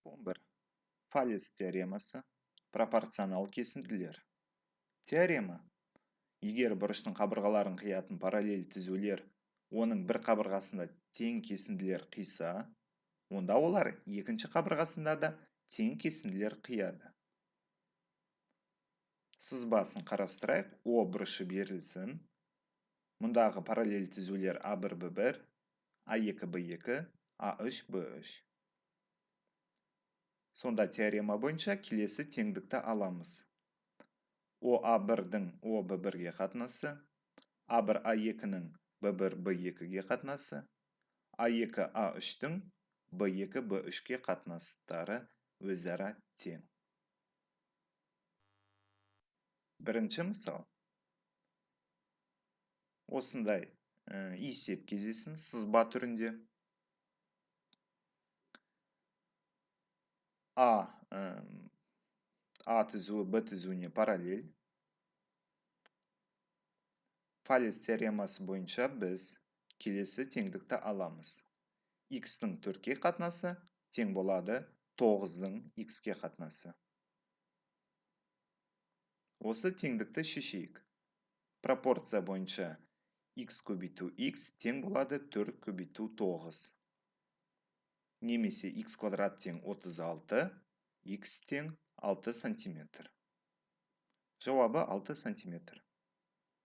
11. Фалес теоремасы. Пропорционал кесінділер. Теорема. Егер бұрыштың қабырғаларын қиятын параллель түзулер оның бір қабырғасында тең кесінділер қиса, онда олар екінші қабырғасында да тең кесінділер қияды. Сызбасын қарастырайық. О бұрышы берілсін. Мұндағы параллель түзулер А1, Б1, А2, Б2, А3, Б3. Сонда теорема бойынша келесі теңдікті аламыз. ОА1-дің ОБ1-ге қатынасы, А1 А2-нің Б1 Б2-ге қатынасы, А2 А3-тің Б2 Б3-ке қатынастары өзара тең. Бірінші мысал. Осындай есеп кездесін сызба түрінде. А түзуі Б түзуіне параллель. Фалес теоремасы бойынша біз келесі теңдікті аламыз. X-тің 4-ке қатынасы тең болады 9-ның X-ке қатынасы. Осы теңдікті шешейік. Пропорция бойынша x көбейту x тең болады 4 көбейту 9. Немесе x квадрат тең 36, x тең 6 сантиметр. Жауабы 6 сантиметр.